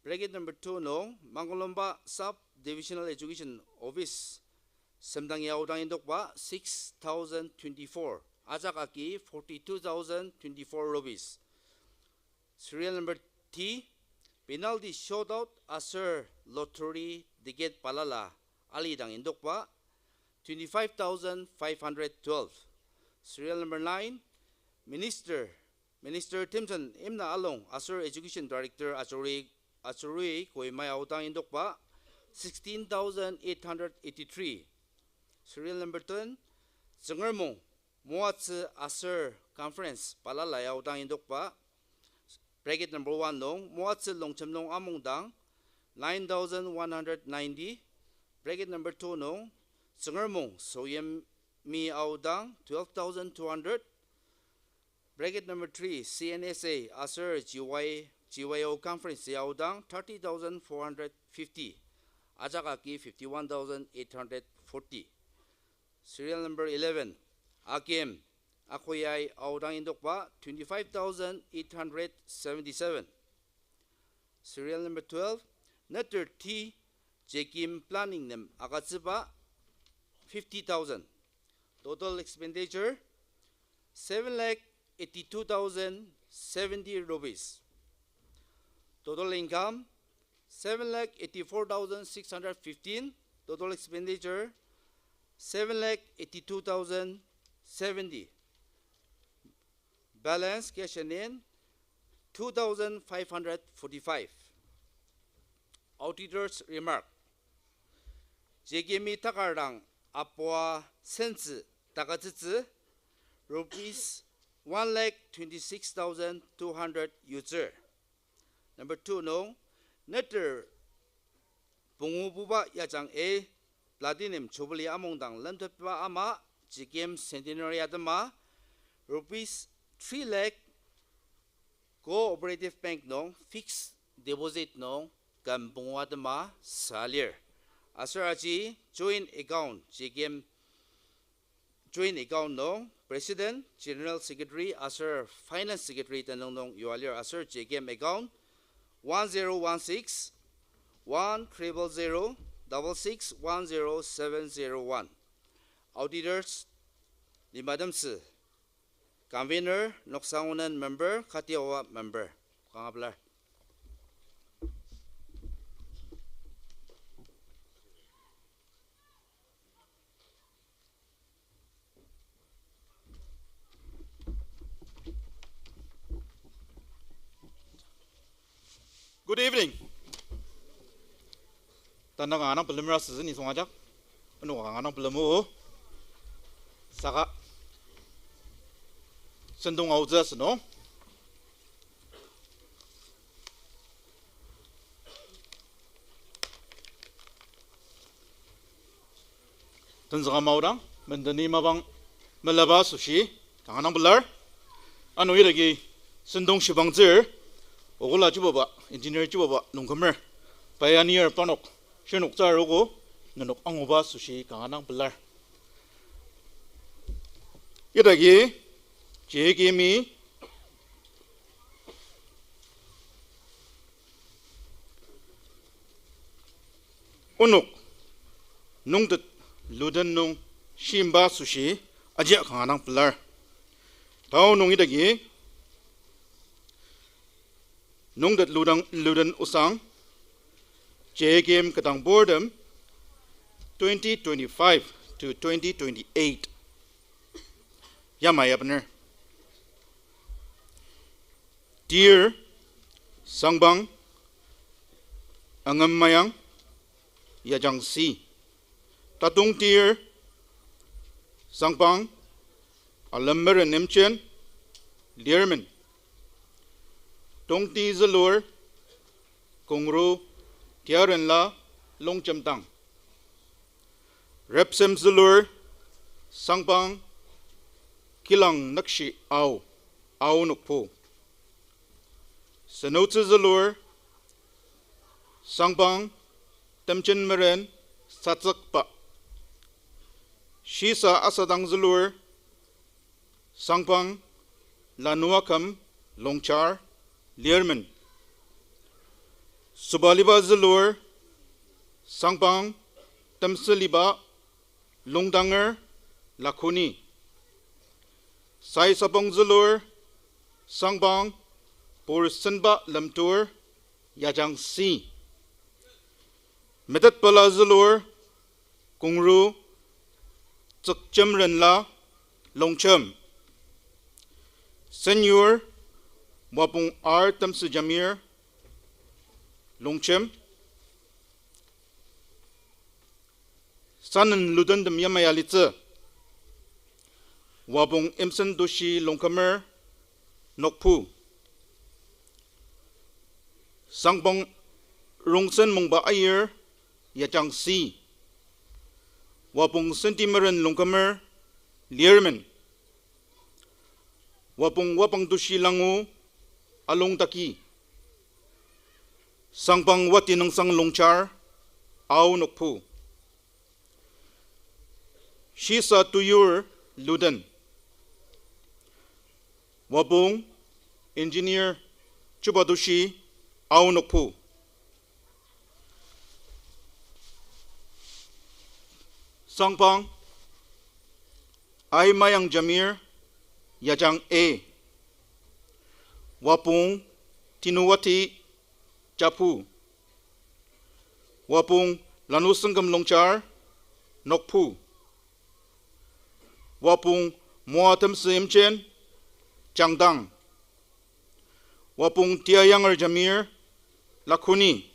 Bracket number two nung, Mangkolomba Sub Divisional Education Office semdang ya aodang indokba, six thousand twenty-four. Ajak agi forty-two thousand twenty-four rupees. Serial number T, penalty shootout aser lottery ticket balala alidang indokba, twenty-five thousand five hundred twelve. Serial number nine, Minister, Minister Timson Imna Along aser Education Director Achuri, Achuri Kohimai aodang indokba, sixteen thousand eight hundred eighty-three. Serial number ten, Tsüngremmung Moatsü aser conference balala ya aodang indokba, bracket number one nung, Moatsü Longchemnung amungdang, nine thousand one hundred ninety, bracket number two nung, Tsüngremmung Soyemi aodang, twelve thousand two hundred, bracket number three, C N S A aser G Y, G Y O conference ya aodang, thirty thousand four hundred fifty, ajak agi fifty-one thousand eight hundred forty. Serial number eleven, Akim, Akoyai aodang indokba, twenty-five thousand eight hundred seventy-seven. Serial number twelve, neter ti Jekim planning nem agütsüba, fifty thousand. Total expenditure, seven lakh eighty-two thousand seventy rupees. Total income, seven lakh eighty-four thousand six hundred fifteen. Total expenditure, seven lakh eighty-two thousand seventy. Balance cash and in, two thousand five hundred forty-five. Auditor's remark. J K M-i takar dang apua sentsü takatsütsü, rupees one lakh twenty-six thousand two hundred yutsür. Number two nung, neter pungububa yajang A, Platinum Jubilee amungdang lemtetba ama, J K M Centenary atema, rupees three lakh Cooperative Bank nung fixed deposit nung küm pungu atema sa lir. Aser aji joint account, J K M joint account nung President, General Secretary aser Finance Secretary tenüng nung yua lir aser J K M account one zero one six, one triple zero, double six one zero seven zero one. Auditors, Limatemsü, Convener, Noksangonen member, Katiawa member. Kanga pelar. Good evening. Tanü kanga dang pelemra süsü nisung ajak. Ano kanga dang pelemu. Saka sentong aotsü asünung. Tenzüka maodang, mendeni mapang melaba asoshi, kanga dang pelar. Ano idaki sentong shibangtsür, okula chibaba, engineer chibaba, nungkümer, pioneer parnok, shirnok tsürogo, nenok anguba asoshi, kanga dang pelar. Idaki, J K M-i, onok nungtet luden nung shimba asoshi ajia kanga dang pelar. Tao nung idaki nungtet ludang, luden osang J K M ketdang bortem twenty twenty-five to twenty twenty-eight. Yamai yabener. Tir, Sangpang, Angam Mayang, Yajangsi. Tatongtir, Sangpang, Alemmeren Imchen, Lirmen. Tongti zülur, Kongru, Tiarenla, Longchemtang. Repsem zülur, Sangpang, Kilang Nakshi Ao, Ao Nokpu. Senotsü zülur, Sangpang, Temchen Meren, Satsükba. Shisa asadang zülur, Sangpang, Lanuakam, Longchar, Lirmen. Sobaliba zülur, Sangpang, Temsüliba, Longdanger, Lakhuni. Sai sapang zülur, Sangpang, Pursenba Lemtur, Yajangsi. Metetbala zülur, Kongru, Tsükchemrenla, Longchem. Senyur, Wapong R. Temsü Jamir, Longchem. Sanen ludentem yamai alitsü. Wapong Imsen Toshi Longkümer, Nokpu. Sangpang Rongsen Mongba Aier, Yajangsi. Wapong Sentimeren Longkümer, Lirmen. Wapong Wapang Toshi Langu, Alongtaki. Sangpang Wati Nüngsang Longchar, Ao Nokpu. Shisa tuyur luden. Wapong Engineer Chubatoshi Ao Nokpu. Sangpang Ai Mayang Jamir, Yajang A. Wapong Tinuwati Japu. Wapong Lanusüngküm Longchar, Nokpu. Wapong Moatemsü Imchen, Changdang. Wapong Tiayanger Jamir, Lakhuni.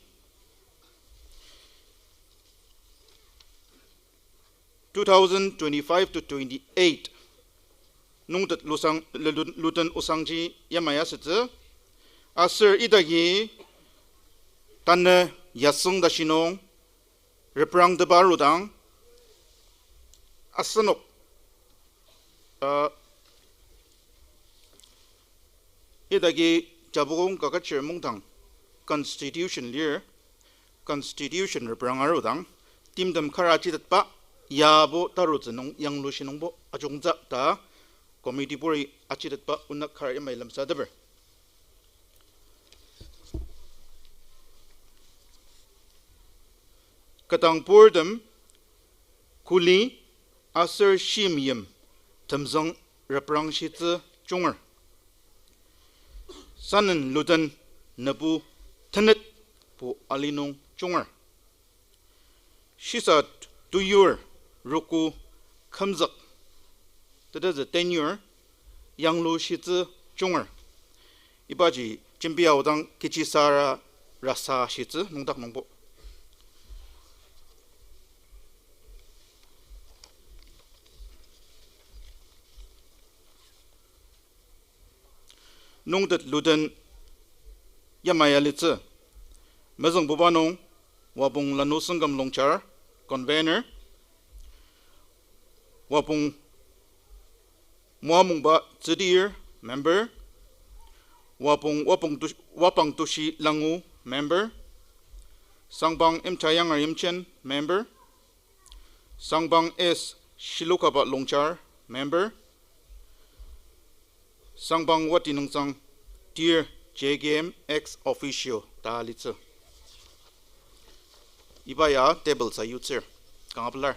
two thousand twenty-five to twenty-eight nungtet lusang, lu-, luden osangji yamai asütsü. Aser idagi tanü yasüng tashi nung reprangtepa arudang asenok, uh, idagi Japukong Kaketshir Mungdang constitution lir, constitution reprang arudang, timtem kar ajitetba, yabo tarutsü nung yanglushi nungbo ajungtsü ta, committee bori ajitetba onük kar yamai lemsateper. Ketdang purtem kuli aser shimyim temzüng reprangshitsü junger. Sanen luden nübu tenet pu ali nung junger. Shisa tuyur rogo kümzük, tetezü tenure, yanglushitsü junger. Ibaji jembia aodang kechisara rasa shitsü nüngdak nungbo. Nungtet luden yamai alitsü. Mezüngbuba nung, Wapong Lanusüngküm Longchar, convener. Wapong Moamongba Tsüdir, member. Wapong, Wapong Tu-, Wapang Tushi Langu, member. Sangpang M. Chayanger Yimchen, member. Sangpang S. Shilukaba Longchar, member. Sangpang Wati Nüngtsang, Dear J K M ex officio ta alitsü. Iba ya table sayutsür. Kanga pelar.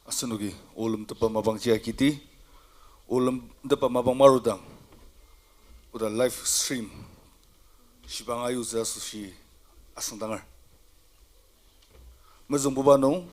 Asenoki olemtepa mapangji akiti, olemtepa mapang marudang, oda live stream shibang ayutsü asoshi asüngdanger. Mezüngbuba nung,